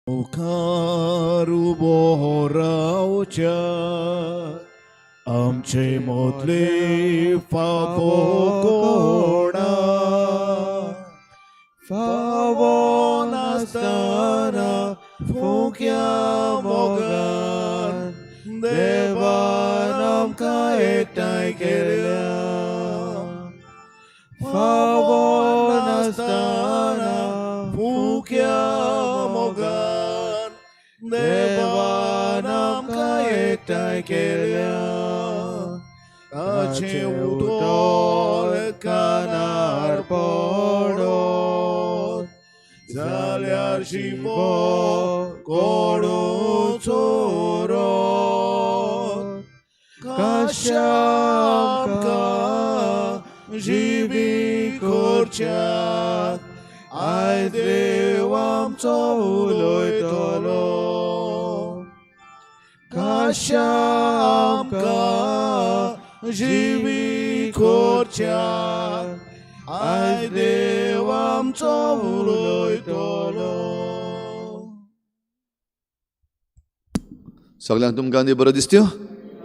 मुखार उबो रावच्या आमचे मोतले फावो कोणा फावो नासतना फुक्या मोगान देवान आमकां एकठांय केल्या फावो नासतना फुक्या मोगान देवान आमकां एकठांय केल्या ताचें उतर कानार पडत जाल्यार शिंवो कोणूच उरत काश्या आमकां जिवी करच्याक आयज देव आमचो उलयतलो काश्या आमकां जिवी करच्याक आयज देव आमचो उलयतलो. सगळ्यांक तुमकां आनी बरो दिसत्यो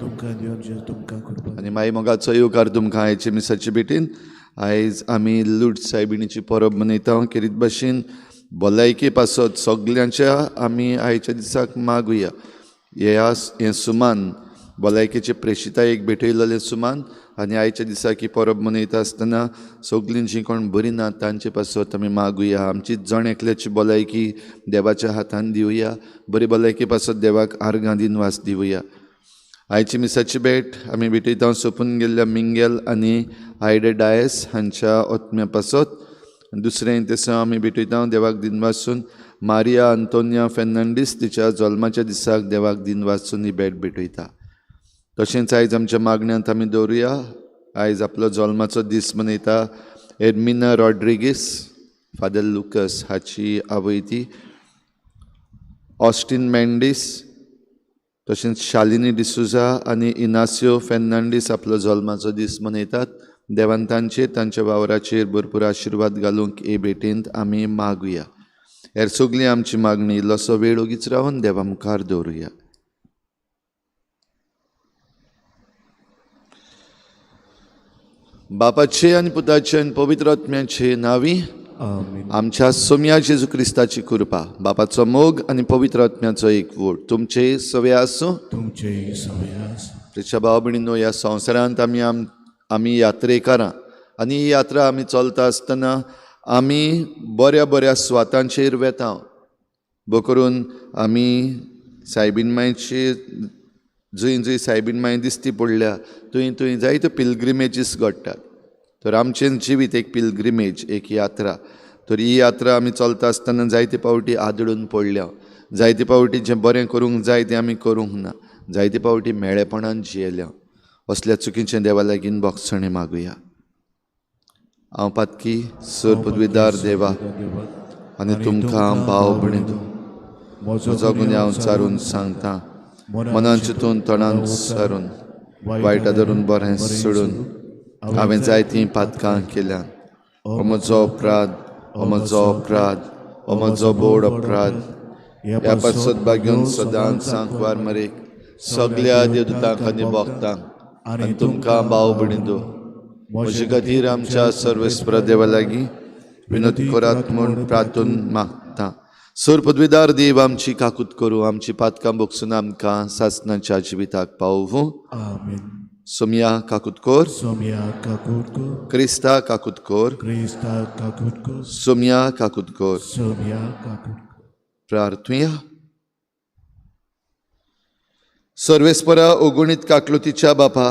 तुमकां देव तुमकां कृपा. आनी माई मोगाचो येवकार तुमकां आयचे मिसाचे भेटीन. आयज आमी लूट सायबिणीची परब मनयता. खेरीत भाशेन भलायके पासत सगल्यांच्या आमी आयच्या दिसाक मागुया. हें सुमान भलायकेचे प्रेशितायेक भेटयलेलें सुमान आनी आयच्या दिसाक ही परब मनयता आसतना सगलीं जीं कोण बरीं ना तांचे पासत आमी मागुया. आमची जण एकल्याची भलायकी देवाच्या हातान दिवया. बरी भलायके पासत देवाक आर्गां दिनवास दिवया. आयची मिसाची भेट आमी भेटयता सोंपून गेल्ल्या मिंगेल आनी आयडे डायस हांच्या ओत्म्या पासत. दुसरें तेसांव आमी भेटयता देवाक दिनवासून मारिया अंतोनिया फेर्नांडीस तिच्या जल्माच्या दिसाक देवाक दिनवासून ही भेट भेटयता. तशेंच आयज आमच्या मागण्यांत आमी दवरुया. आयज आपलो जल्माचो दीस मनयता एडमिना रॉड्रिगीस फादर लुकस हाची आवय ती, ऑस्टीन मेंडीस, तशेंच शालिनी डिसुजा आनी इनासियो फेर्नांडीस आपलो जल्माचो दीस मनयतात. देवान तांचेर तांच्या वावराचेर भरपूर आशिर्वाद घालूंक हे भेटेंत आमी मागुया. हेर सगळी आमची मागणी इल्लोसो वेळ ओगीच रावन देवा मुखार दवरुया. बापाचे आनी पुताचे आनी पवित्र आत्म्याचे नांवी आमच्या सोम्या जेजू क्रिस्ताची कृपा, बापाचो मोग आनी पवित्र आत्म्याचो एकवट तुमचे सवे आसूं. तुमचे सवे आसूं. प्रिच्या भाव भयणींनो, ह्या संवसारांत आमी आमी यात्रेकारां आनी ही यात्रा आमी चलता आसतना आमी बऱ्या बऱ्या सुवातांचेर वेता. भो करून आमी सायबीण मांयची जंय जंय सायबीण मांय दिसती पडल्या थंय थंय जायत्यो पिलग्रिमेजीस घडटात. तर आमचें जिवीत एक पिलग्रिमेज, एक यात्रा. तर ही यात्रा आमी चलता आसतना जायते पावटी आदळून पडल्या, जायते पावटी जें बरें करूंक जाय तें आमी करूंक ना, जायते पावटी मेळेपणान जियेल्या. असल्या चुकीचें देवा लागीं भोगसणें मागुया. हांव पातकी सर पदवीदार देवा आनी तुमकां भाव भयणींनो म्हजो गुन्यांव चारून सांगता. मनान चिंतून तोंडान सारून वायटा धरून बरें सोडून हांवें जायतीं पातकां केल्यात. हो म्हजो अपराध, हो म्हजो अपराध, हो म्हजो बोड अपराध. ह्या पासत भाग्यून सदांच सांकवार मरेक सगल्या देवदूतांक आनी भोगतांक आनी तुमकां भाव भयणींनो म्हजे खातीर आमच्या सर्वेस्पर देवा लागीं विनंती करात म्हूण प्रार्थून मागता. सर पदवीदार देव आमची काकूत करूं, आमची पातकां भोगसून आमकां सासणाच्या जिविताक पावोवं. आमेन. सोमया काकूत कर, सोमया काकूत कर, क्रिस्ता काकूत कर, क्रिस्ता काकूत कर, सोमया काकूत कर, सोमया काकूत कर. प्रार्थुया. सर्वेस्परा ओगुणीत काकलुतीच्या बापा,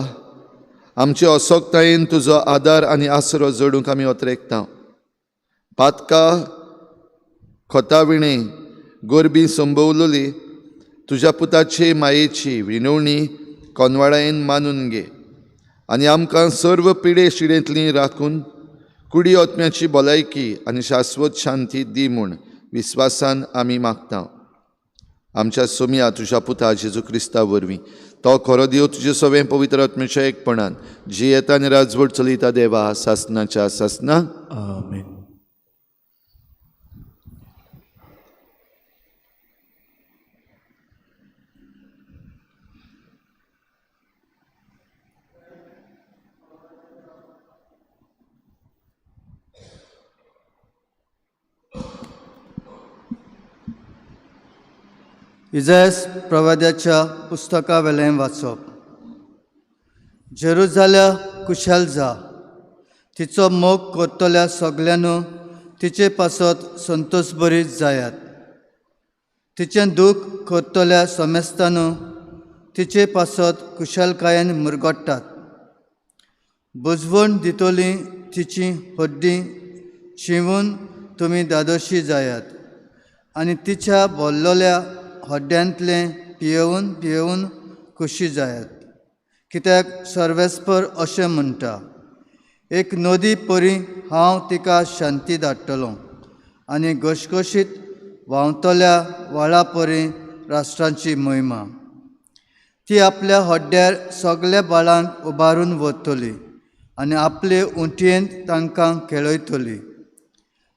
आमचे असोकतायेन तुजो आदार आनी आसरो जोडूंक आमी ओतरेकता. पातका खोताविणे गोरबी संभवलोली तुज्या पुताचे मायेची विनवणी कोनवाळायेन मानून घे आनी आमकां सर्व पिडे शिडेंतली राखून कुडी आत्म्याची भलायकी आनी शाश्वत शांती दी म्हूण विस्वासान आमी मागता. आमच्या सोमया तुज्या पुता जेजू क्रिस्ता वरवीं तो खरो देव तुजे सवें पवित्र आत्म्याच्या एकपणान जियेता आनी राजवट चलयता देवा सासनाच्या सासना. आमेन. इजायस प्रवाद्याच्या पुस्तका वेलें वाचप. जेरुजाल्या कुशल जा, तिचो मोग करतल्या सगल्यांनू तिचे पासत संतोषभरीत जायात. तिचें दूख करतल्या समेस्तानू तिचे पासत कुशलकायेन मुरगट्टात. बुजवण दितली तिची हड्डीं शिंवून तुमी दादोशी जायात आनी तिच्या बोल्लोल्या हड्ड्यांतलें पियेवन पियेवन खोशी जायात. कित्याक सर्वेस्पर अशें म्हणटा, एक नदी परी हांव तिका शांती धाडटलो आनी घशघशीत व्हांवतल्या व्हाळा परी राष्ट्रांची महिमा. ती आपल्या हड्ड्यार सगल्या बाळांक उबारून व्हरतली आनी आपले उंटयेंत तांकां खेळयतली.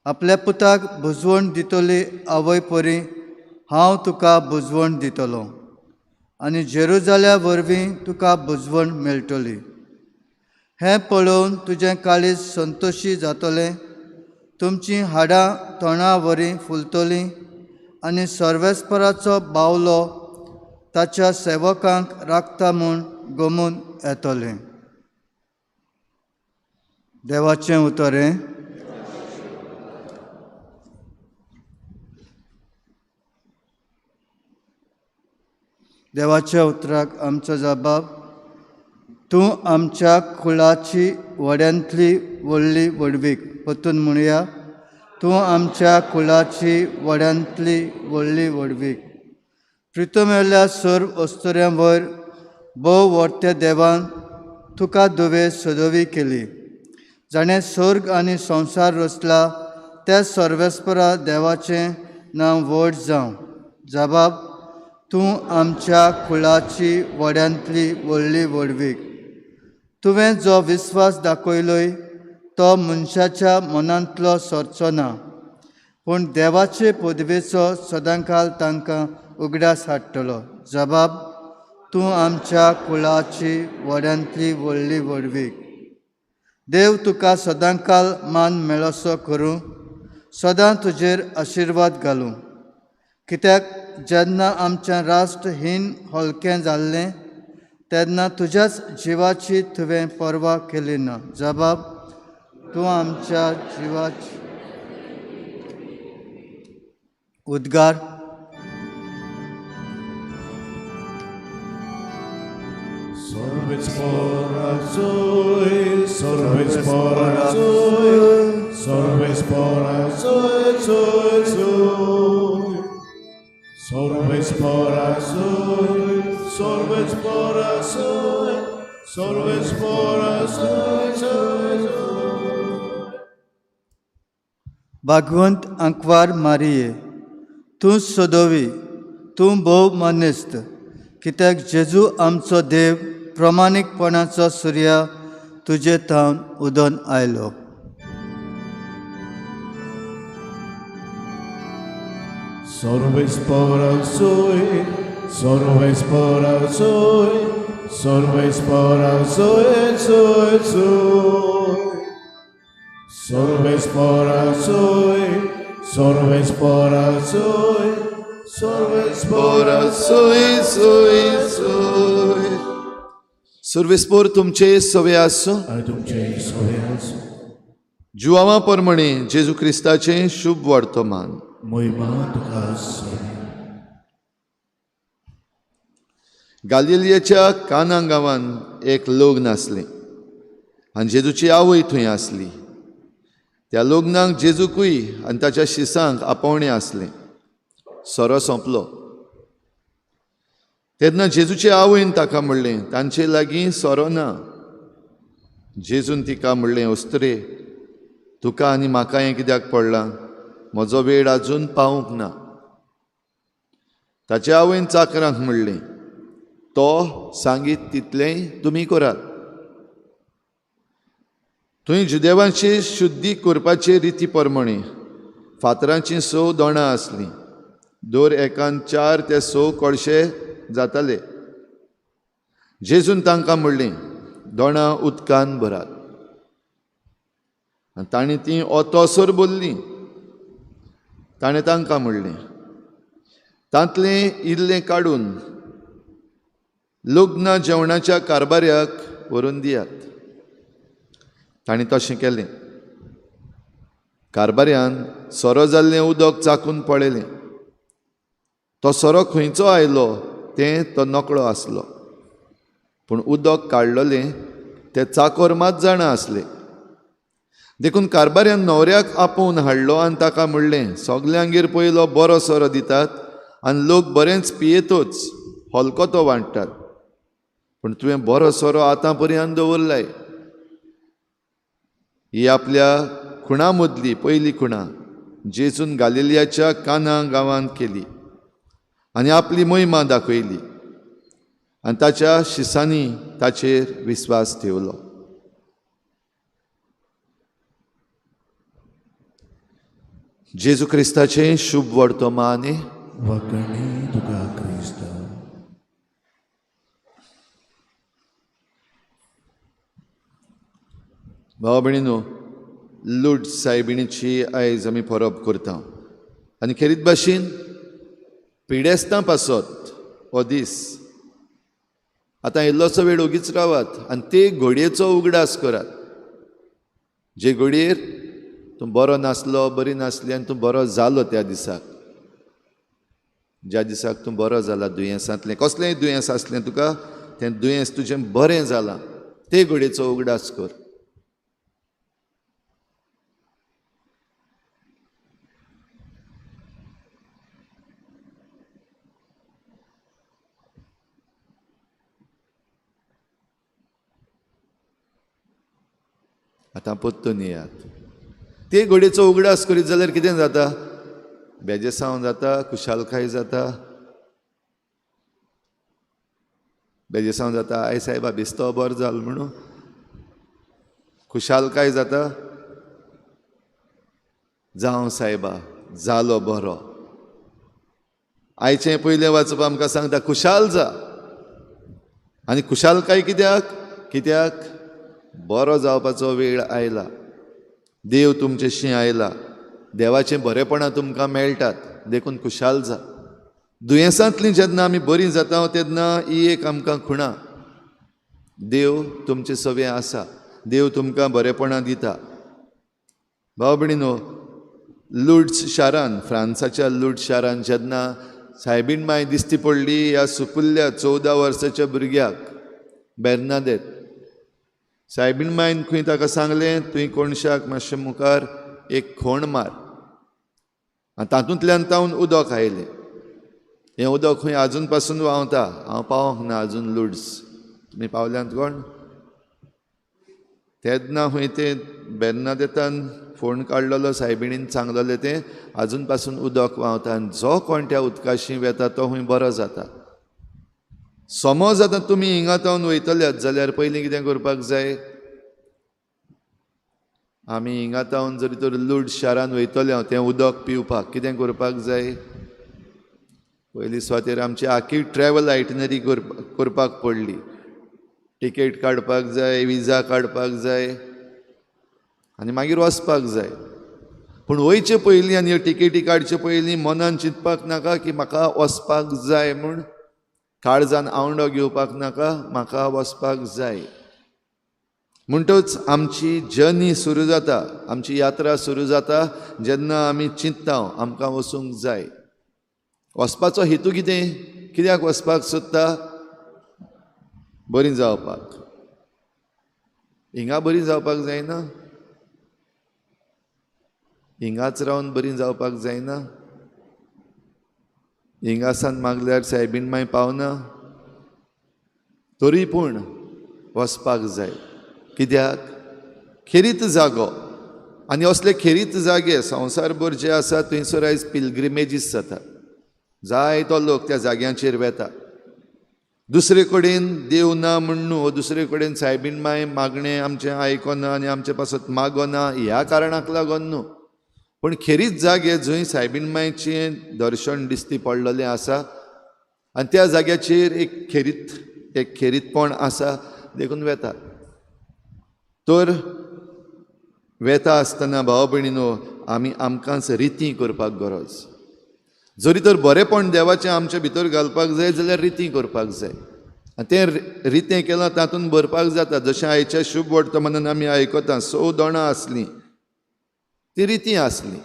आपल्या पुताक बुजवण दितली आवय परी हांव तुका बुजवण दितलो आनी जेरुजाल्या वरवीं तुका बुजवण मेळटली. हें पळोवन तुजें काळीज संतोशी जातलें, तुमचीं हाडां तोंडा वरी फुलतलीं आनी सर्वेस्पराचो बावलो ताच्या सेवकांक राखता म्हूण गमून येतलें. देवाचें उतर हें. देवाच्या उतराक आमचो जबाब, तूं आमच्या कुळाची व्हड्यांतली व्हडली व्हडवीक. परतून म्हणया, तूं आमच्या कुळाची व्हड्यांतली व्हडली व्हडवीक. प्रितमेल्या सर्व अस्तुऱ्यां वयर भोव व्हडत्या देवान तुका दुवे सदोवी केली. जाणें स्वर्ग आनी संवसार रचला त्या सर्वेस्परा देवाचें नांव व्हड जावं. जबाब, तूं आमच्या कुळाची व्हड्यांतली व्हडली व्हडवीक. तुवें जो विस्वास दाखयलोय तो मनशाच्या मनांतलो सरचो ना, पूण देवाचे पदवेचो सदांकाल तांकां उगडास हाडटलो. जबाब, तूं आमच्या कुळाची व्हड्यांतली व्हडली व्हडवीक. देव तुका सदांकाल मान मेळसो करूं, सदां तुजेर आशिर्वाद घालूं. कित्याक जेन्ना आमचें राष्ट्रहीन हलकें जाल्लें तेन्ना तुज्याच जिवाची तुवें पर्वा केली ना. जबाब, तूं आमच्या जिवाची. उद्गार. भागवंत आंकवार मारिये, तूं सदोवी, तूं भोव मानेस्त, कित्याक जेजू आमचो देव प्रमाणीकपणाचो सुर्या तुजे थावन उदोन आयलो. सर्वेस्पोर तुमचे सवे आसूं. जुआवा परमणे जेजू क्रिस्ताचें शुभ वर्तमान. गालिलियाच्या काना गांवांत एक लग्न आसलें आनी जेजूची आवय थंय आसली. त्या लग्नाक जेजूकूय आनी ताच्या शिसांक आपोवणें आसलें. सोरो सोंपलो तेन्ना जेजूचे आवयन ताका म्हणलें, तांचे लागीं सोरो ना. जेजून तिका म्हणलें, अस्तुरे, तुका आनी म्हाका हें कित्याक पडलां? म्हजो वेळ आजून पावूंक ना. ताचे आवयन चाकरांक म्हणलें, तो सांगीत तितलेंय तुमी करात. थंय जुदेवांची शुद्धी करपाचे रिती प्रमाणे फातरांचीं 6 दोणां आसलीं. दर एकान 4 ते 6 कळशे जाताले. जेजून तांकां म्हणलें, दोणां उदकान भरात. आनी तांणी तीं ओतोसर भरलीं. ताणें तांकां म्हणलें, तांतलें इल्लें काडून लग्न जेवणाच्या कारबाऱ्याक व्हरून दियात. तांणी तशें केलें. कारबाऱ्यान सोरो जाल्लें उदक चाखून पळयलें. तो सोरो खंयचो आयलो तें तो नकळो आसलो, पूण उदक काडलेलें तें चाकोर मात जाणा आसले. देखून कारबाऱ्यान न्हवऱ्याक आपोवन हाडलो आनी ताका म्हणलें, सगल्यांगेर पयलो बरो सोरो दितात आनी लोक बरेंच पियेतच हलको तो वांट्टात, पूण तुवें बरो सोरो आतां पर्यंत दवरलाय. ही आपल्या खुणा मदली पयली खुणा जेजून गालिलियाच्या काना गांवांत केली आनी आपली महिमा दाखयली आनी ताच्या शिसांनी ताचेर विस्वास ठेवलो. जेजू क्रिस्ताचें शुभ वर्तमान. वगणी तुका क्रिस्ता. भाव भयणीनो, लूट सायबिणीची आयज आमी परब करता आनी खेरीत भाशेन पिडेस्तां पासत हो दीस. आतां इल्लोसो वेळ ओगीच रावात आनी ते घडयेचो उगडास करात जे घडयेर तूं बरो नासलो, बरी नासली आनी तूं बरो जालो त्या दिसाक, ज्या दिसाक तूं बरो जाला दुयेंसांतलें, कसलेंय दुयेंस आसलें तुका, तें दुयेंस तुजें बरें जालां, ते घडयेचो उगडास कर. आतां परतून येयात. ते घडयेचो उगडास करीत जाल्यार कितें जाता? बेजेसांव जाता, खुशालकाय जाता. बेजेसांव जाता, I सायबा बेस्तो बरो जालो म्हणून खुशालकाय जाता. जावं सायबा, जालो बरो. आयचें पयलें वाचप आमकां सांगता खुशाल जा. आनी खुशालकाय कित्याक? कित्याक बरो जावपाचो वेळ आयला, देव तुमचेशी आयला, देवाचें बरेपणां तुमकां मेळटात, देखून खुशाल जा. दुयेंसांतलीं जेन्ना आमी बरीं जाता तेन्ना ही एक आमकां खुणा, देव तुमचे सवें आसा, देव तुमकां बरेपणां दिता. भाव भयणीनो, लुड्स शारान, फ्रांसाच्या लुड्स शारान जेन्ना सायबीण माय दिसती पडली ह्या सुपुल्ल्या 14 वर्साच्या भुरग्याक बेर्नादेत, सायबीण मायन खंय ताका सांगलें, तुवें कोणशाक मातशें मुखार एक खोण मार आनी तातूंतल्यान तावन उदक आयलें. हें उदक खंय आजून पासून व्हांवता. हांव पावोंक ना आजून लुड्स, तुमी पावल्यांत कोण? तेन्ना खंय तें बेर्नादेतान फोण काडलेलो, सायबिणीन सांगलेलें, तें आजून पासून उदक व्हांवता आनी जो कोण त्या उदकाशी वेता तो खंय बरो जाता. समज आतां तुमी हिंगा तावन वयतल्यात जाल्यार पयलीं कितें करपाक जाय? आमी हिंगा तावन जरी तर लूड शारान वयतले हांव तें उदक पिवपाक कितें करपाक जाय? पयली सुवातेर आमची आखी ट्रॅवल आयटिनरी करपाक पडली. टिकेट काडपाक जाय, विजा काडपाक जाय आनी मागीर वचपाक जाय. पूण वयचे पयलीं आनी ह्यो टिकेटी काडचे पयलीं मनान चिंतपाक नाका की म्हाका वचपाक जाय म्हूण, काळजान आवंडो घेवपाक नाका, म्हाका वचपाक जाय. म्हणटच आमची जर्नी सुरू जाता, आमची यात्रा सुरू जाता जेन्ना आमी चिंतता आमकां वचूंक जाय. वचपाचो हेतू कितें? कित्याक वचपाक सोदता? बरी जावपाक. हिंगा बरी जावपाक जायना? हिंगाच रावन बरी जावपाक जायना? हिंगासान मागल्यार सायबीण माय पावना? तरी पूण वचपाक जाय. कित्याक? खेरीत जागो. आनी असले खेरीत जागे संवसारभर जे आसा थंयसर आयज पिलग्रिमेजीस जाता, जायतो लोक त्या जाग्यांचेर वेता. दुसरे कडेन देव ना म्हण न्हू, दुसरे कडेन सायबीण माय मागणें आमचें आयकना आनी आमचे पासत मागना ह्या कारणाक लागून न्हू, पूण खेरीत जागे जंय सायबीण मायचें दर्शन दिसती पडलेलें आसा आनी त्या जाग्याचेर एक खेरीत एक खेरीतपण आसा देखून वेता. तर वेता आसतना भाव भयणीनो आमी आमकांच रिती करपाक गरज. जरी तर बरेंपण देवाचें आमचे भितर घालपाक जाय जाल्यार रितीं करपाक जाय आनी तें रितें केलां तातूंत भरपाक जाता. जशें आयच्या शुभ वर्तमानान आमी आयकता, 6 दोणां आसलीं ती रितीं आसलीं,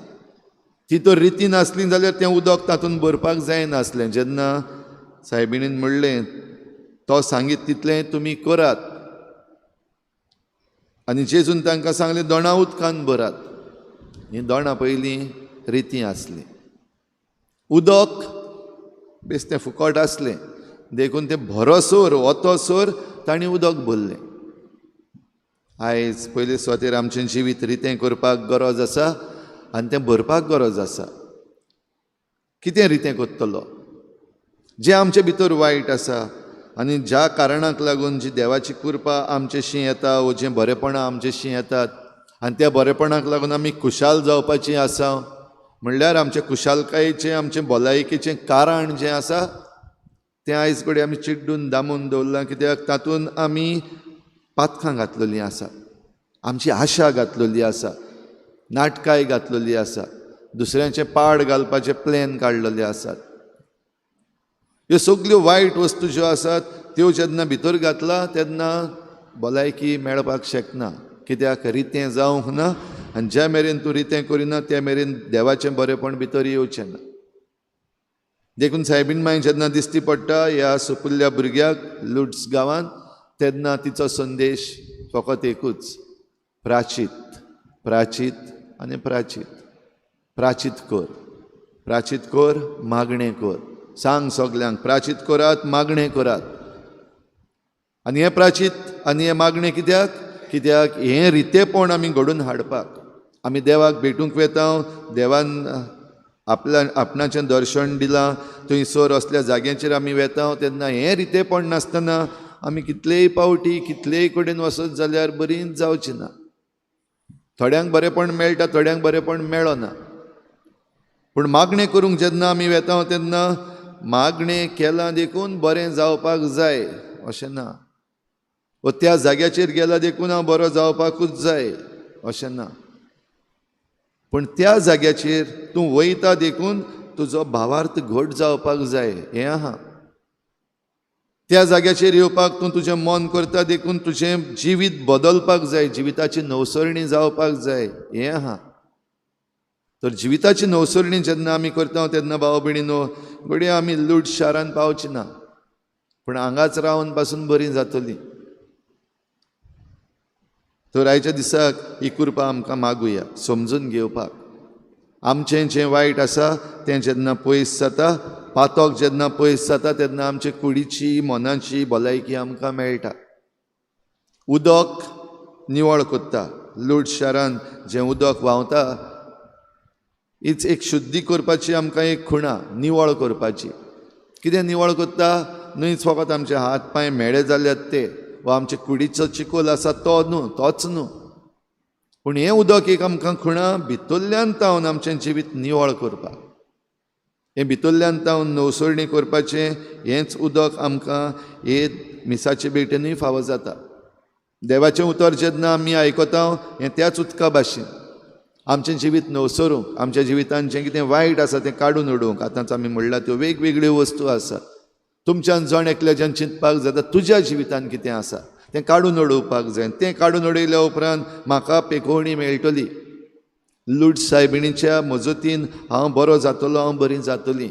ती तर रिती नासली जाल्यार तें उदक तातूंत भरपाक जायनासलें. जेन्ना सायबिणीन म्हणलें तो सांगीत तितलें तुमी करात, आनी जेजून तांकां सांगलें दोणां उदकान भरात. हीं दोणां पयलीं रितीं आसलीं, उदक बेश्टें फुकट आसलें, देखून तें भरोसर वतसर तांणी उदक भरलें. आयज पयले सुवातेर आमचें जिवीत रितें करपाक गरज आसा आनी तें भरपाक गरज आसा. कितें रितें करतलो? जें आमचे भितर वायट आसा आनी ज्या कारणाक लागून जी देवाची कृपा आमचेशी येता वो जें बरेपणां आमचेशी येतात आनी त्या बरेपणाक लागून आमी खुशाल जावपाची आसा, म्हणल्यार आमचे खुशालकायेचें आमचे भलायकेचें कारण जें आसा तें आयज कडेन आमी चिड्डून दामून दवरलां. कित्याक तातूंत आमी पातकां घातलेलीं आसा, आमची आशा घातलेली आसा, नाटकाय घातलेली आसा, दुसऱ्यांचें पाड घालपाचें प्लॅन काडलेले आसात. ह्यो सगल्यो वायट वस्तू ज्यो आसात त्यो जेन्ना भितर घातला तेन्ना भलायकी मेळपाक शकना. कित्याक रितें जावंक ना आनी ज्या मेरेन तूं रितें करिना त्या मेरेन देवाचें बरेंपण भितर येवचें ना. देखून सायबीण माय जेन्ना दिश्टी पडटा ह्या सुपुल्ल्या भुरग्याक लुड्स गांवांत तेन्ना तिचो संदेश फकत एकूच, प्राचीत, प्राचीत आनी प्राचीत. प्राचीत कर, प्राचीत कर, मागणें कर. सांग सगल्यांक प्राचीत करात, मागणें करात. आनी हें प्राचीत आनी हें मागणें कित्याक? कित्याक हें रितेपण आमी घडोवन हाडपाक. आमी देवाक भेटूंक वेता, देवान आपल्या आपणाचें दर्शन दिलां, थंयसर असल्या जाग्यांचेर आमी वेता तेन्ना हें रितेपण नासतना आमी कितलेय पावटी कितलेय कडेन वचत जाल्यार बरींच जावची ना. थोड्यांक बरेंपण मेळटा, थोड्यांक बरेंपण मेळना. पूण मागणें करूंक जेन्ना आमी वेता तेन्ना मागणें केलां देखून बरें जावपाक जाय अशें ना, वा त्या जाग्याचेर गेला देखून हांव बरो जावपाकूच जाय अशें ना. पूण त्या जाग्याचेर तूं वयता देखून तुजो भावार्थ घट जावपाक जाय हें आहा. त्या जाग्याचेर येवपाक तूं तुजें मन करता देखून तुजें जिवीत बदलपाक जाय, जिविताची नवसरणी जावपाक जाय हें आहा. तर जिविताची नवसरणी जेन्ना आमी करता तेन्ना भाव भयणीनो घडये आमी लूट शारान पावची ना, पूण हांगाच रावन पासून बरी जातली. तर आयच्या दिसाक ही कृपा आमकां मागुया समजून घेवपाक. आमचें जें वायट आसा तें जेन्ना पयस जाता, पातक जेन्ना पयस जाता तेन्ना आमचे कुडीची मनाची भलायकी आमकां मेळटा. उदक निवळ करता, लूट शारान जें उदक व्हांवता हीच एक शुद्धी करपाची आमकां एक खुणा, निवळ करपाची. कितें निवळ करता? न्हयच फकत आमचे हात पांय म्हेळे जाल्यात ते वा आमचे कुडीचो चिकोल आसा तो न्हू, तोच न्हू, पूण हें उदक एक आमकां खुणा भितरल्यान तावन आमचें जिवीत निवळ करपाक. हें भितरल्यान तावन नवसरणी करपाचें हेंच उदक आमकां हे मिसाचे भेटेनूय फावो जाता. देवाचें उतर जेन्ना आमी आयकता हें त्याच उदका भाशेन आमचें जिवीत नवसरूंक, आमच्या जिवितान जें कितें वायट आसा तें काडून उडोवंक. आतांच आमी म्हणलां त्यो वेगवेगळ्यो वस्तू आसात, तुमच्यान जण एकल्याच्यान चिंतपाक जाता तुज्या जिवितान कितें आसा तें काडून उडोवपाक जाय. तें काडून उडयल्या उपरांत म्हाका पेकोवणी मेळटली, लूट सायबिणीच्या मजतीन हांव बरो जातलो, हांव बरी जातली.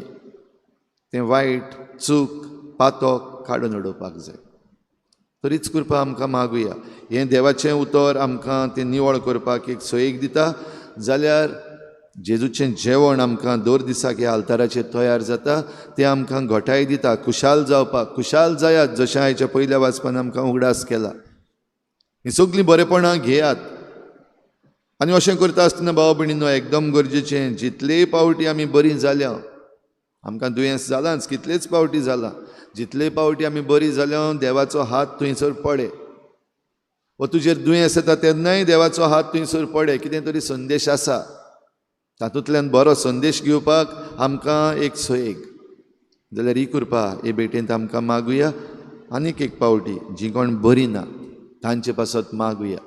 तें वायट चूक पातक काडून उडोवपाक जाय. तरीच कृपा आमकां मागुया. हें देवाचें उतर आमकां तें निवळ करपाक एक सोयीक दिता जाल्यार जेजूचें जेवण आमकां दर दिसाक ह्या आल्ताराचेर तयार जाता तें आमकां घटाय दिता खुशाल जावपाक. खुशाल जायात जशें आयच्या पयल्या वाचपान आमकां उगडास केला. हीं सगळीं बरेपणां घेयात. आनी अशें करता आसतना भाव भयणीनो एकदम गरजेचें, जितलेय पावटी आमी बरीं जाल्या, आमकां दुयेंस जालांच, कितलेच पावटी जालां, जितले पावटी आमी बरीं जाल्या देवाचो हात थंयसर पडे. वा तुजेर दुयेंस येता तेन्नाय देवाचो हात थंयसर पडे. कितें तरी संदेश आसा, तातूंतल्यान बरो संदेश घेवपाक आमकां एक सोयेक जाल्यार ही कृपा हे भेटेंत आमकां मागुया. आनीक एक पावटी जीं कोण बरीं ना तांचे पासत मागुया.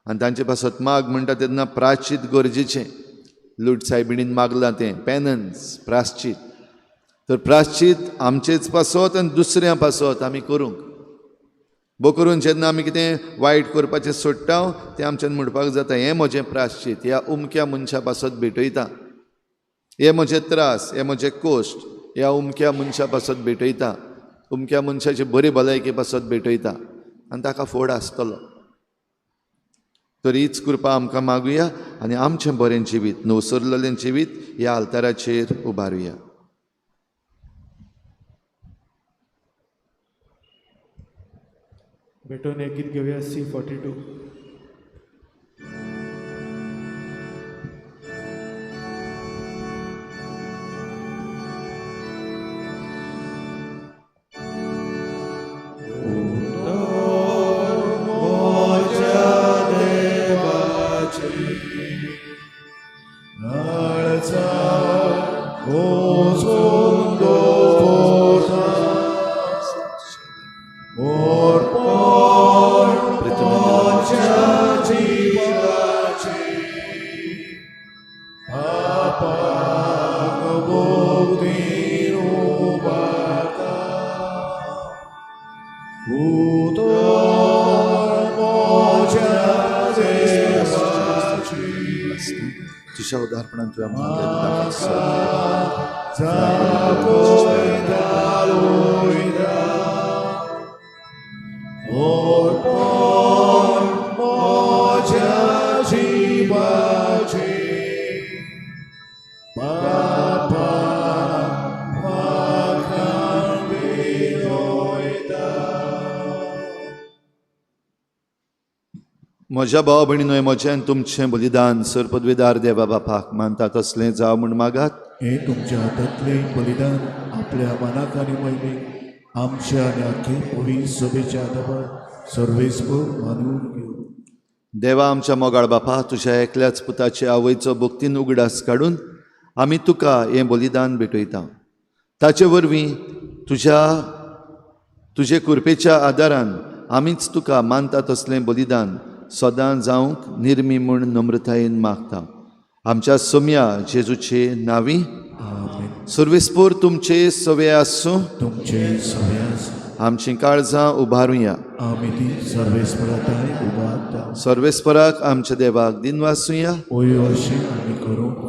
आनी तांचे पासत माग म्हणटा तेन्ना प्राश्चीत गरजेचें. लूट सायबिणीन मागलां तें पेनन्स, प्राश्चीत. तर प्राश्चीत आमचेच पासत आनी दुसऱ्यां पासत आमी करूंक बो करून जेन्ना आमी कितें वायट करपाचें सोडटा तें आमच्यान म्हणपाक जाता हें म्हजें प्राश्चीत ह्या उमक्या मनशा पासत भेटयता, हे म्हजे त्रास, हे म्हजे कोश्ट ह्या उमक्या मनशा पासत भेटयता, उमक्या मनशाची बरी भलायकी पासत भेटयता आनी ताका फोड आसतलो. तर हीच कृपा आमकां मागुया आनी आमचें बरें जिवीत, नवसरलेलें जिवीत ह्या आल्ताराचेर उबारुया. भेटून एक गीत घेवया C42. तुझ्या उदारपणान तुवें म्हज्या भाव भयणीनो, म्हजें आनी तुमचें बलिदान सरपदवीदार देवा बापाक मानता तसलें जावं म्हूण मागात. हें तुमच्या हातांतलें बलिदान आपल्या मनाक आनी महिमेक आमच्या आनी आख्खे पवित्र सभेच्या आदारार सर्वेस्पर मानून घेवं. देवा आमच्या मोगाळ बापा, तुज्या एकल्याच पुताचे आवयचो भक्तीन उगडास काडून आमी तुका हें बलिदान भेटयता. ताचे वरवीं तुजे कृपेच्या आदारान आमीच तुका मानता तसलें बलिदान सदां जावंक निर्मी म्हूण नम्रतायेन मागता. आमच्या सोम्या जेजूचे नांवी. सर्वेस्पोर तुमचे सवे आसूं, तुमचे सवे आसूं. आमचीं काळजां उबारुया, आमी ती सर्वेस्पराक उबारता. सर्वेस्पराक आमच्या देवाक दिनवासुया. ओयो अशें आमी करूंक.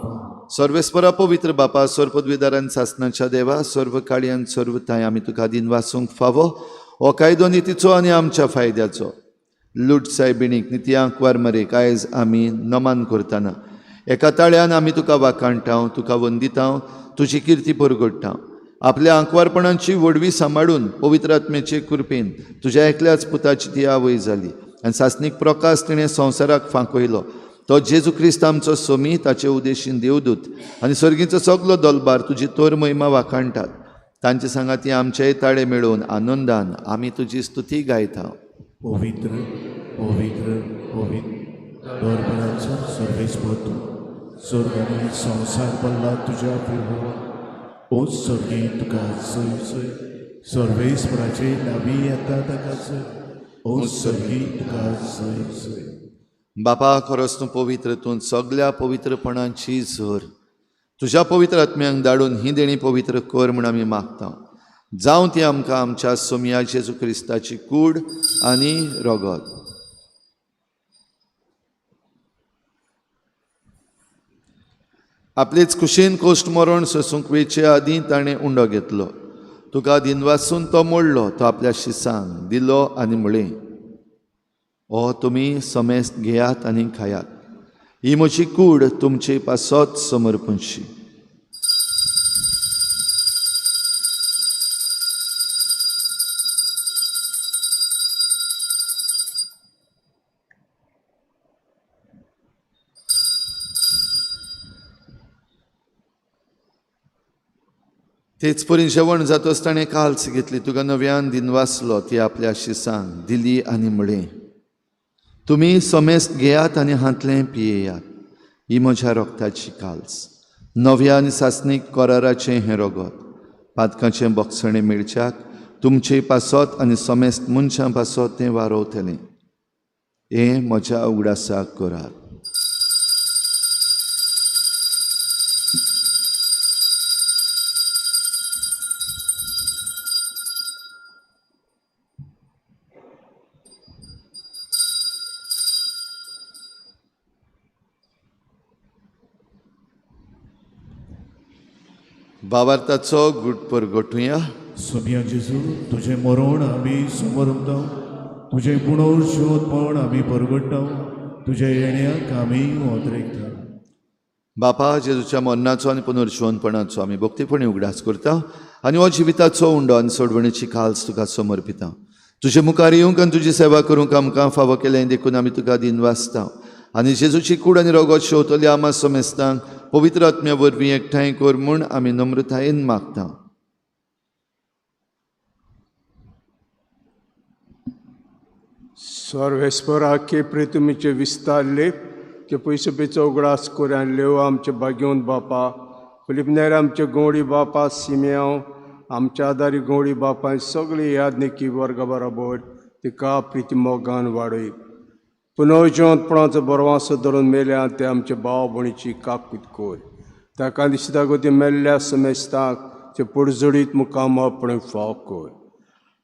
सर्वेस्परा पवित्र बापा, सर्वपदवीदारान सासनाच्या देवा, सर्व काळयान सर्व थांय आमी तुका दिनवासूंक फावो. हो कायदो नितीचो आनी आमच्या फायद्याचो. लूट सायबिणीक नित्यांक वारमरेक आयज आमी नमन करतना एका ताळ्यान आमी तुका वाखाणटा, तुका वंदिता, तुजी किर्ती परगडटा. आपल्या आंकवारपणाची व्हडवी सांबाळून पवित्र आत्म्याचे कृपेन तुज्या एकल्याच पुताची ती आवय जाली आनी सासणीक प्रकाश तिणें संवसाराक फांकयलो. तो जेजू क्रिस्त आमचो सोमी, ताचे उदेशीन देवदूत आनी सर्गीचो सगलो दलबार तुजी तोर महिमा वाखाणटात. तांचे सांगाती आमचेय ताळे मेळोवन आनंदान आमी तुजी स्तुती गायता. पवित्र पवित्र पवित्र दरबाराचो सर्वेस्पर तूं, स्वर्ग आनी संवसार भरला तुज्या फिरवा. ओ सर्गी तुका जय जय, सर्वेस्पराचे नावी येता ताका जय. ओ सर्गी तुका जय जय. बापा, खरोच तूं पवित्र, तूं सगल्या पवित्रपणाची झर. तुज्या पवित्र आत्म्यांक धाडून ही देणी पवित्र कर म्हूण आमी मागता. जावं ती आमकां आमच्या सोमया जेजू क्रिस्ताची कूड आनी रगत. आपलेच कुशीन कोश्ट मरण सोसूंक वेचे आदीं ताणें उंडो घेतलो. तुका दिनवासून तो मोडलो, तो आपल्या शिसांक दिलो आनी म्हळें, ओ तुमी समेस्त घेयात आनी खायात, ही म्हजी कूड तुमचे पासत समर्पणशी. तेच परी जेवण जातच ताणें काल्स घेतली, तुका नव्यान दिनवासलो, ती आपल्या शिसांक दिली आनी म्हळें, तुमी समेस्त घेयात आनी हांतलें पियेयात, ही म्हज्या रोगताची काल्स, नव्या आनी सासणीक कराराचें हें रगत, पातकाचें बक्षणें मेळच्याक तुमचे पासत आनी समेस्त मनशां पासत तें वारोवतलें. हें म्हज्या उगडासाक करात. भावार्थाचो गुट परगटुया. सोमिया जेजू, तुजें मरण आमी समरता, तुजें पुनर्जिवतपण आमी परगट्टा, तुज्या येण्याक आमी ओतरेकता. बापा, जेजूच्या मरणाचो आनी पुनर्जिवनपणाचो आमी भक्तीपणी उगडास करता आनी हो जिविताचो उंडो आनी सोडवणेची खास तुका समर्पिता. तुजे मुखार येवंक आनी तुजी सेवा करूंक आमकां फावो केलें देखून आमी तुका दिनवासता आनी जेजूची कूड आनी रगत शेवतली आमा समेस्तांक पवित्र आत्म्या वरवीं एकठांय कर म्हूण आमी नम्रतायेन मागता. सर्वेस्पराके प्रितुमीचे विस्तारले ते पयसो पेचो उगडास कोऱ्यान लेव आमचे बागेवन बापा फिलिपनेर आमचे गवळी बापा सिमेयांव आमच्या आदारी गवळी बापा सगळी यादनिकी वर्गा बराबर तिका प्रिती मोगान वाडय. पुनर्जिवंतपणाचो बरवासो धरून मेल्या ते आमचे भाव भयणीची काकूत कोर. ताका दिसता गो ती मेल्ल्या समेस्तांक ते पुडजडीत मुखामपणे फाव कोर.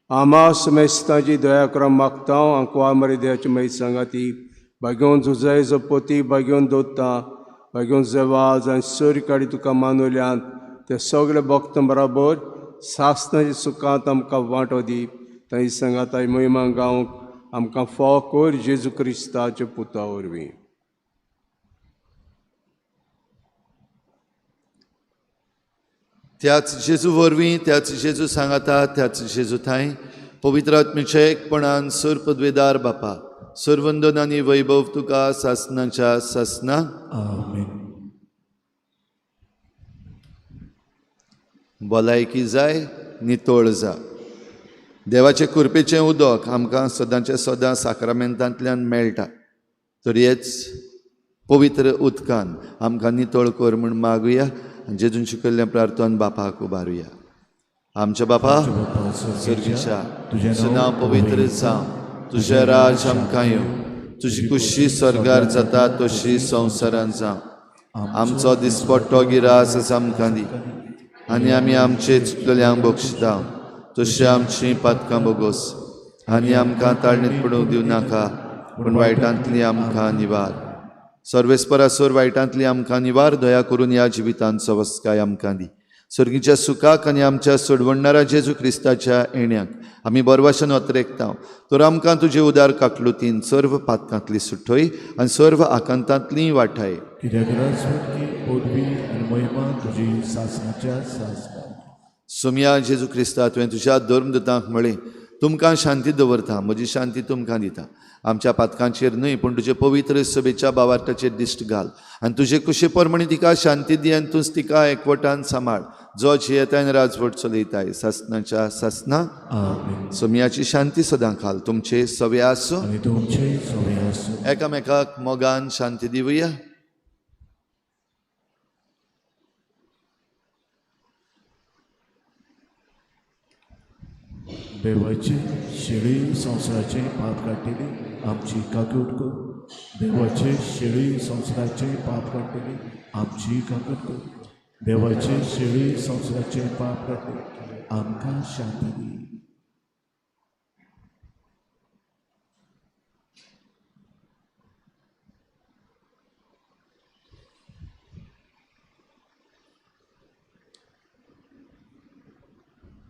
आमा समेस्तांची दया करा मागता आंकवा मरे देवाची मागीर सांगाती भाग्योवन जुजाय जपोती भाग्योवन दोत्ता भाग्योवन जेवाज आनी सर काडी तुका मानवल्यान ते सगळे भक्त बराबर सासनाच्या सुखांत आमकां वांटो दी. तांची सांगाताय महिमा गावंक आमकां फाव कोर जेजू क्रिस्ताच्या पुता वरवीं. त्याच जेजू वरवीं, त्याच जेजू सांगाता, त्याच जेजू थांय पवित्र आत्म्याच्या एकपणान सर पदवेदार बापा सरवंदन आनी वैभव तुका सासनाच्या सासना. आमेन. भलायकी जाय, नितळ जा. देवाचे कृपेचें उदक आमकां सदांचें सदां साक्रामेंतांतल्यान मेळटा, तर हेच पवित्र उदकान आमकां नितळ कर म्हूण मागुया आनी जेजून शिकयल्लें प्रार्थन बापाक उबारुया. आमच्या बापा सर्गीच्या, तुजें नांव पवित्र जावं, तुजें राज आमकां येवं, तुजी कुशी स्वर्गार जाता तशी संवसारान जावं. आमचो दिसपट्टो गिरास आमकां दी आनी आमी आमचे चुकलेल्यांक बक्षिता तशी आमची पातकां बोगोस आनी आमकां ताळणीत पडूंक दिवं नाका, पूण वायटांतली आमकां निवार. सर्वेस्परासोर वायटांतली आमकां निवार, दया करून ह्या जिवितांचो वस्काय आमकां दी. सर्गीच्या सुखाक आनी आमच्या सोडवणणारा जेजू क्रिस्ताच्या येण्याक आमी बरवाशन अत्रेकता, तर आमकां तुजे उदार काकलुतीन सर्व पातकांतली सुठय आनी सर्व आकांतांतली वाठाय. कित्याक राजवटकी पदवी आनी महिमा तुजी सासणाच्या सासणा. सोमया जेजू क्रिस्ता, तुवें तुज्या धर्मदूतांक म्हळें, तुमकां शांती दवरता, म्हजी शांती तुमकां दिता. आमच्या पातकांचेर न्हय पूण तुजे पवित्र सभेच्या बावार्थाचेर दिश्ट घाल आनी तुजे कुशे प्रमाणे तिका शांती दी आनी तूंच तिका एकवटान सांबाळ, जो जियेताय आनी राजवट चलयताय सासणाच्या सासना. आमेन. सोमयाची शांती सदां खाल तुमचे सवे आसूं आनी तुमचे सवे आसूं. एकामेकाक मोगान शांती दिवया. देवाचे शेळी संवसाराचे पाप काडटली आमची काकूट कर. देवाचे शेळी संवसाराचे पाप काडटली आमची काकूट कर. देवाचे शेळी संवसाराचे पाप काडटली आमकां शांती दी.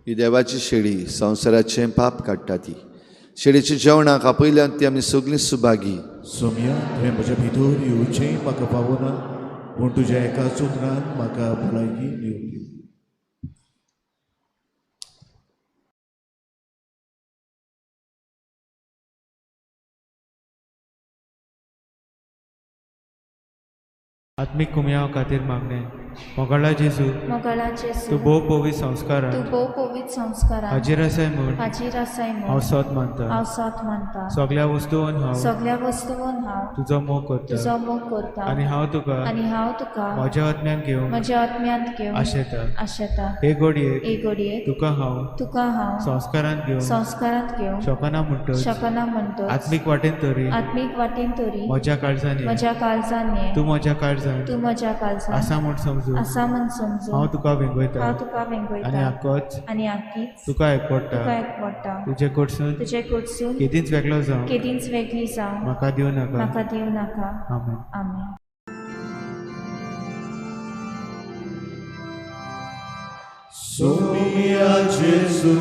ही देवाची शेळी संवसाराचें पाप काडटा ती शेळीच्या जेवणाक आपयल्यान ती आमी सगळीं सुभागी. सोमया, तुवें म्हज्या भितर येवचें म्हाका पावना, पूण तुज्या एका उतरान म्हाका भलायकी मेळटी. आत्मीक कुमयाव खातीर मागणें. मोगाळा जेजू, मोगाळा जेजू, तूं भोव पवित्र संस्कारान, तूं भोव पवित्र संस्कारान हाजीर आसाय म्हूण हाजीर आसाय म्हूण हांव सोद मानता. हांव सोद मानता. सगळ्या वस्तून हांव सगळ्या वस्तून हांव तुजो मोग करता तुजो मोग करता आनी हांव तुका आनी हांव तुका म्हज्या आत्म्यान घेवंक म्हज्या आत्म्यांत घेवन आशेता. आशेता. हे घडयेक हे घडयेक तुका हांव तुका हांव संस्कारांत घेवंक संस्कारांत घेवंक शकना म्हणटच शकना म्हणटच आत्मीक वाटेन तरी आत्मीक वाटेन तरी म्हज्या काळजान ये. म्हज्या काळजान ये. तूं म्हज्या काळजान तूं म्हज्या काळजान आसा म्हूण समजून आसा म्हूण समजून हांव तुका वेंगयता हांव तुका वेंगयता आनी आकोच आनी आकीच तुका एकवडटा. तुका एकवडटा. तुजे कडसून तुजे कडसून केदींच वेगळो जावं केदींच वेगळी जावं म्हाका दिवं नाका. म्हाका दिवं नाका. आमेन. आमेन. सोमिया जेजू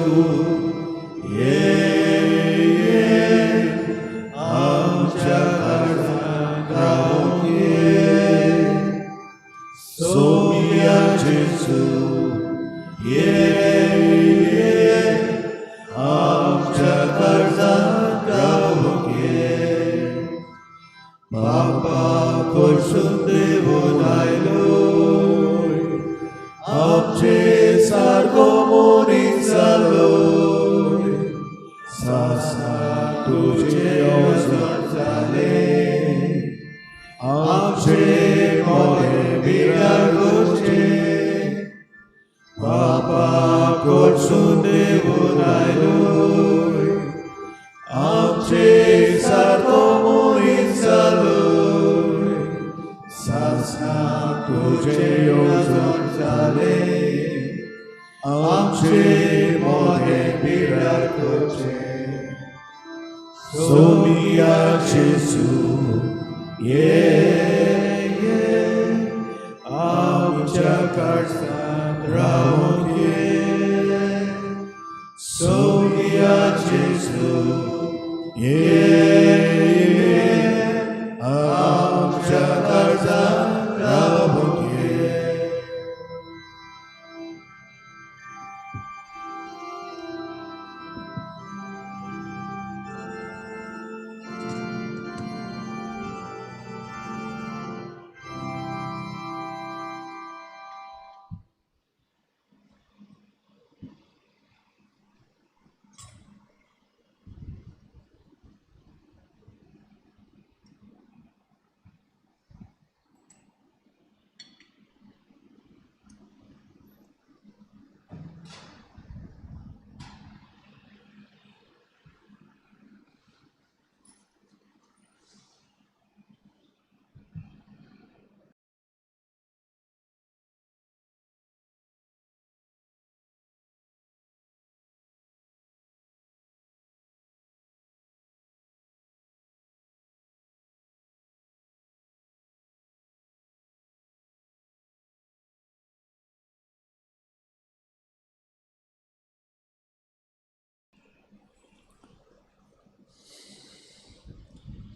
ये ये आमच्या काळजांत रावूंक ये. सोमिया जेजू ये ये आमच्या काळजांत रावूंक ये. बापा कोर्सून देवून आयलो आमचे सारको मनीस जालो. सासना तुझे अवजण जालें आमचे मोरे विरार करचे. बापा कोर्सून देवून आयलो आमचे सारको मनीस जालो. सासना तुझे अवजण जालें आमचे मोरे विरार करचे. सोमिया जेजू ये ये आमच्या काळजांत रावूंक ये. सोमिया जेजू ये ये आमच्या काळजांत रावूंक ये.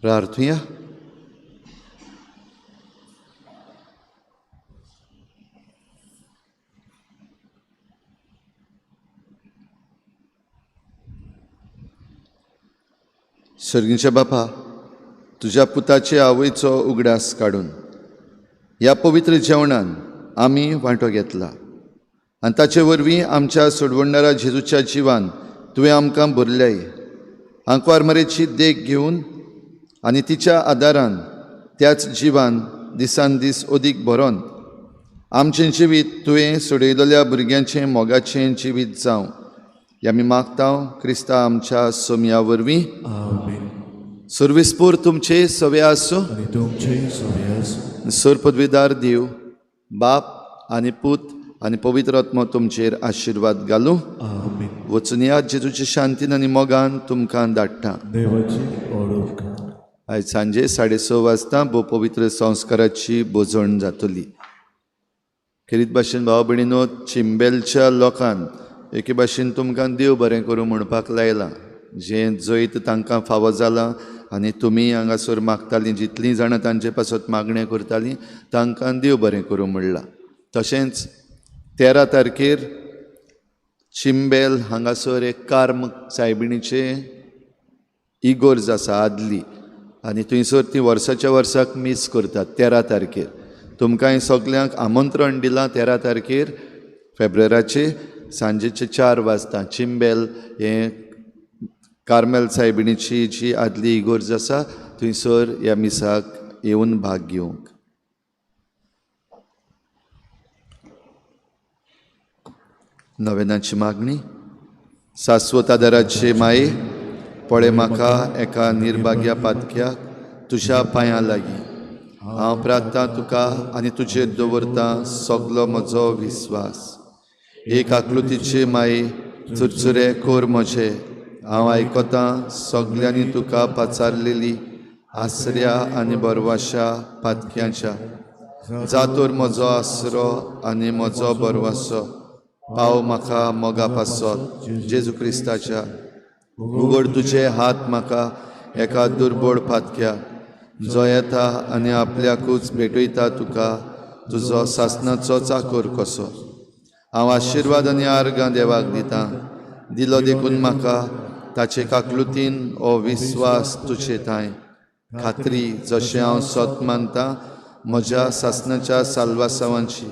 प्रार्थुया. सर्गीच्या बापा, तुज्या पुताचे आवयचो उगडास काडून ह्या पवित्र जेवणान आमी वांटो घेतला आनी ताचे वरवीं आमच्या सोडवणदारा जेजूच्या जिवान तुवें आमकां भरल्याय. आंकवार मरेची देख घेवन आनी तिच्या आदारान त्याच जिवान दिसान दीस अदीक भरोन आमचें जिवीत तुवें सोडयलेल्या भुरग्यांचें मोगाचें जिवीत जावं ह्या आमी मागता क्रिस्ता आमच्या सोमया वरवीं. आमेन. सर्विसपूर तुमचे सवे आसूं आनी तुमचे सवे आसूं. सर पदवीदार देव बाप आनी पूत आनी पवित्र आत्मो तुमचेर आशिर्वाद घालूं. आमेन. वचून या जेजूचे शांतीन आनी मोगान तुमकां धाडटा. देवाची ओळख. आयज सांजे 6:30 वाजता भोव पवित्र संस्काराची भोजण जातली. खेरीत भाशेन भाव भयणीनो, चिंबेलच्या लोकान एके भाशेन तुमकां देव बरें करूं म्हणपाक लायलां. जें जैत तांकां फावो जालां आनी तुमी हांगासर मागतालीं, जितलीं जाणां तांचे पासत मागणें करतालीं तांकां देव बरें करूं म्हणलां. तशेंच 13 तारखेर चिंबेल हांगासर एक कार्म सायबिणीचें इगोर्ज आसा आदली आनी थंयसर ती वर्साच्या वर्साक मीस करतात. 13 तारखेर तुमकां सगल्यांक आमंत्रण दिलां. 13 तारखेर फेब्रुवाराचे सांजेचे 4 वाजता चिंबेल हें कार्मेल सायबिणीची जी आदली इगोर्ज आसा थंयसर ह्या मिसाक येवन भाग घेवंक. नवेनाची मागणी. शाश्वत आदाराचे माये, पळय म्हाका एका निर्भाग्या पातक्याक तुज्या पांयां लागीं. हांव प्रार्थना तुका आनी तुजेर दवरतां सगलो म्हजो विस्वास. एक आकृतीचे माये, चुरचुरे कोर म्हजे, हांव आयकतां सगल्यांनी तुका पाचारलेली आसऱ्या आनी बरवाशा पातक्यांच्या. जातोर म्हजो आसरो आनी म्हजो बरवासो, पाव म्हाका मोगा पासत जेजू क्रिस्ताच्या. उगड तुजे हात म्हाका एका दुर्बोड पातक्या, जो येता आनी आपल्याकूच भेटयता तुका तुजो सासणाचो चाकोर कसो. हांव आशिर्वाद आनी आर्गां देवाक दितां, दिलो देखून म्हाका ताचे काकलुतीन हो विस्वास तुजे थांय खात्री, जशें हांव सत मानता म्हज्या सासणाच्या साल्वासावांची.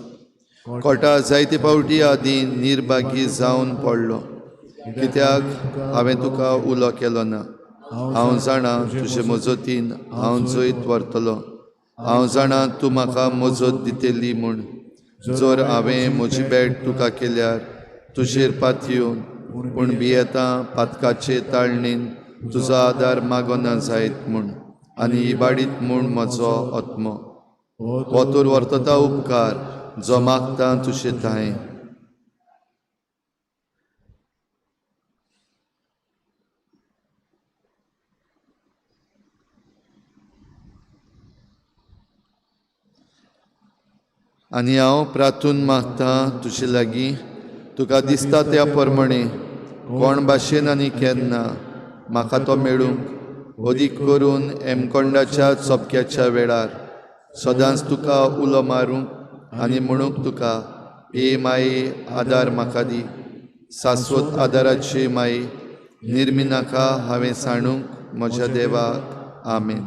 कोटा जायते फावटी आदीं निर्भागी जावन पडलो, कित्याक हांवें तुका उलो केलो ना. हांव जाणा तुजे मजतीन हांव जैत व्हरतलो, हांव जाणा तूं म्हाका मजत दितली म्हूण. जर हांवें म्हजी भेट तुका केल्यार तुजेर पातयेवन, पूण भियेता पातकाचे ताळणीन तुजो आदार मागना जायत म्हूण आनी इबाडीत म्हूण म्हजो आत्मो. हो तर व्हरतता उपकार जो मागता तुजे थांय. आनी हांव प्रार्थून मागता तुजे लागीं, तुका दिसता त्या प्रमाणे कोण भाशेन आनी केन्ना म्हाका तो मेळूंक, अदीक करून हेमकोंडाच्या चपक्याच्या वेळार सदांच तुका उलो मारूंक आनी म्हणूंक तुका, ए माये आदार म्हाका दी, शाश्वत आदाराची माये निर्मिनाका हांवें सांडूंक म्हज्या देवाक. आमेन.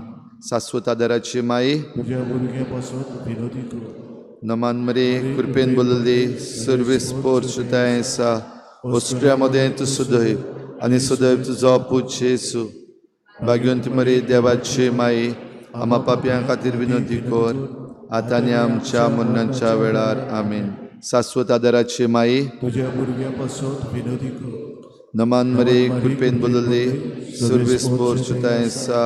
शाश्वत आदाराची माये तुज्या भुरग्यां पासत विनोदी कर. नमान मरे कृपेन बोलले सर्वीस पोर्चुताय आसा, ऑस्ट्रिया मदें तूं सदैव आनी सदैव तुजो पूत जेजू. भाग्यवंत मरे देवाची माये, आमा पापयां खातीर विनोदी कर आतां आनी आमच्या मरणाच्या वेळार. आमेन. शाश्वत आदाराची माये तुज्या भुरग्यां पासत विनोदी कर. नमान मरे कृपेन बोलले सर्वीस पोर्चुताय आसा,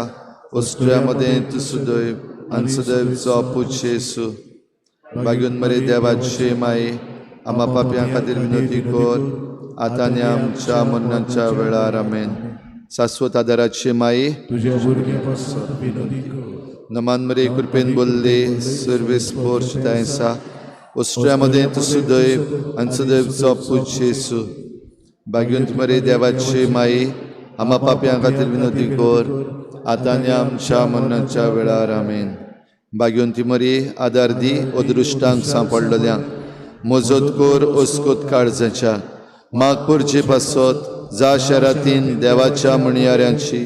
ऑस्ट्रिया मदें तूं सदैव आनी सदैव तुजो पूत जेजू. भाग्यवंत मरे देवाची माये, आमा पापयां खातीर विनोदी कर आतां आनी आमच्या मरणाच्या वेळार. आमेन. शाश्वत आदाराची माये तुज्या भुरग्यां पासत विनोदी कर. नमान मरे कृपेन बोलले सर्वीस पोर्चुताय आसा, ऑस्ट्रिया मदें तूं सदैव आनी सदैव तुजो पूत जेजू. भाग्यवंत मरे देवाची माये, आमा पापयां खातीर विनोदी कर आतां आनी आमच्या मरणाच्या वेळार. आमेन. भाग्यवंती मरे आदार दी अदृश्टांक सांपडलेल्यांक, मजत कर अस्कोत काळजाच्या, माग पुरचे पासत जा शहरातीन देवाच्या म्हणयाऱ्यांची,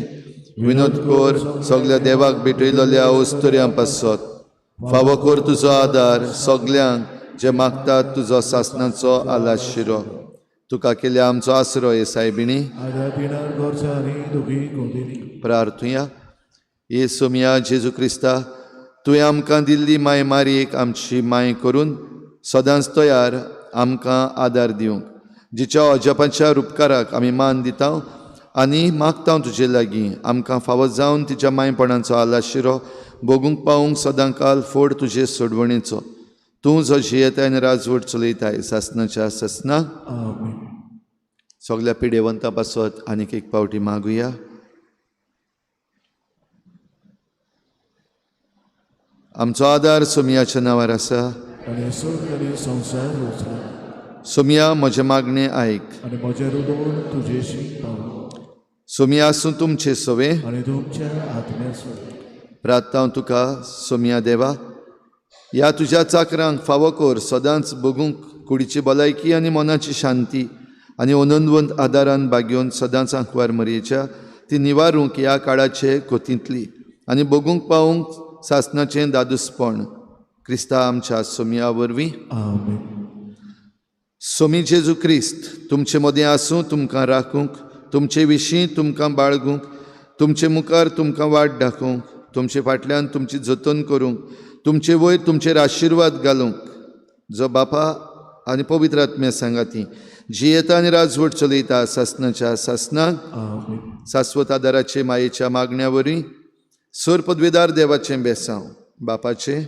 विनोद कर सगल्या देवाक भेटयलेल्या अस्तुऱ्यां पासत. फावो कर तुजो आदार सगल्यांक जे मागतात तुजो सासणाचो आलाशिरो. तुका केल्या आमचो आसरो हे सायबिणी. प्रार्थुया. ये सोमया जेजू क्रिस्ता, तुवें आमकां दिल्ली माय मारयेक आमची माय करून सदांच तयार आमकां आदार दिवंक, जिच्या अजापाच्या रुपकाराक आमी मान दिता आनी मागता तुजे लागीं, आमकां फावो जावन तिच्या मायपणाचो आलाशिरो भोगूंक पावूंक सदांकाल फोड तुजे सोडवणेचो. तूं जो जियेताय आनी राजवट चलयताय सासणाच्या सासणाक. सगल्या पिडेवंता पासत आनीक एक पावटी मागुया. आमचो आदार सोमयाच्या नांवार आसा. सोमया म्हजें मागणें आयक. सोमया आसूं तुमचें सवे. प्रार्थना तुका सोमया देवा, ह्या तुज्या चाकरांक फावो कर सदांच भोगूंक कुडीची भलायकी आनी मनाची शांती आनी अनंतवंत आदारान बागेवन सदांच आंकवार मरयेच्या ती निवारूंक ह्या काळाचे कोतींतली आनी भोगूंक पावूंक सासणाचें दादूसपण क्रिस्ता आमच्या सोमया वरवीं. सोमी जेजू क्रिस्त तुमचे मदीं आसूं, तुमकां राखूंक, तुमचे विशीं तुमकां बाळगूंक, तुमचे मुखार तुमकां वाट दाखोवंक, तुमचे फाटल्यान तुमची जतन करूंक, तुमचे वयर तुमचेर आशिर्वाद घालूंक, जो बापा आनी पवित्र आत्म्या सांगाती जियेता आनी राजवट चलयता सासणाच्या सासणाक. शाश्वत आदाराचे मायेच्या मागण्या वरवीं सर पदवेदार देवाचें बेसांव बापाचें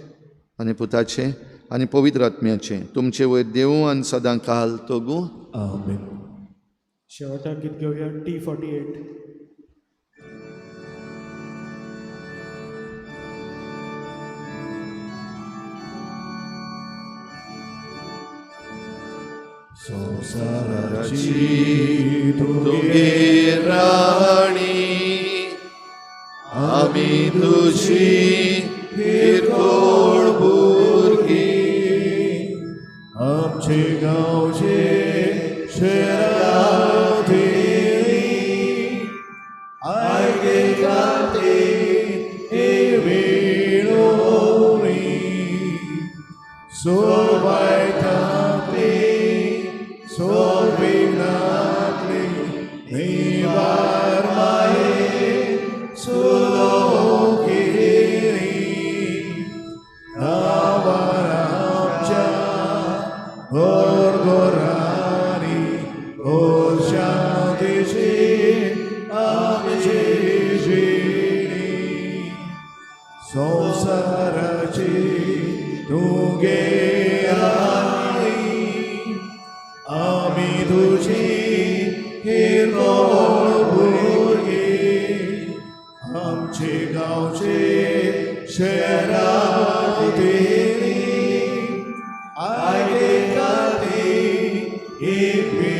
आनी पुताचें आनी पवित्र आत्म्याचें तुमचे वयर देवूं आनी सदां काल तोगूं. आमेन. शेवटाक गीत घेवया T48. संवसाराची तुगे तुगे राणी आमी तुजी किरकोळ भुरगीं. आमचे गांवचे शेरावतेरी आयकता ते विणोणी सोबायता ते सोबिनातली निवार माये सुलोकिरी नावार आमच्या घोरघोरांनी शांतीची आमची जिणी संवसाराची तुगे राणी आमी तुजी किरकोळ भुरगीं आमचे गांवचे शेरावतेरी आयकता ते.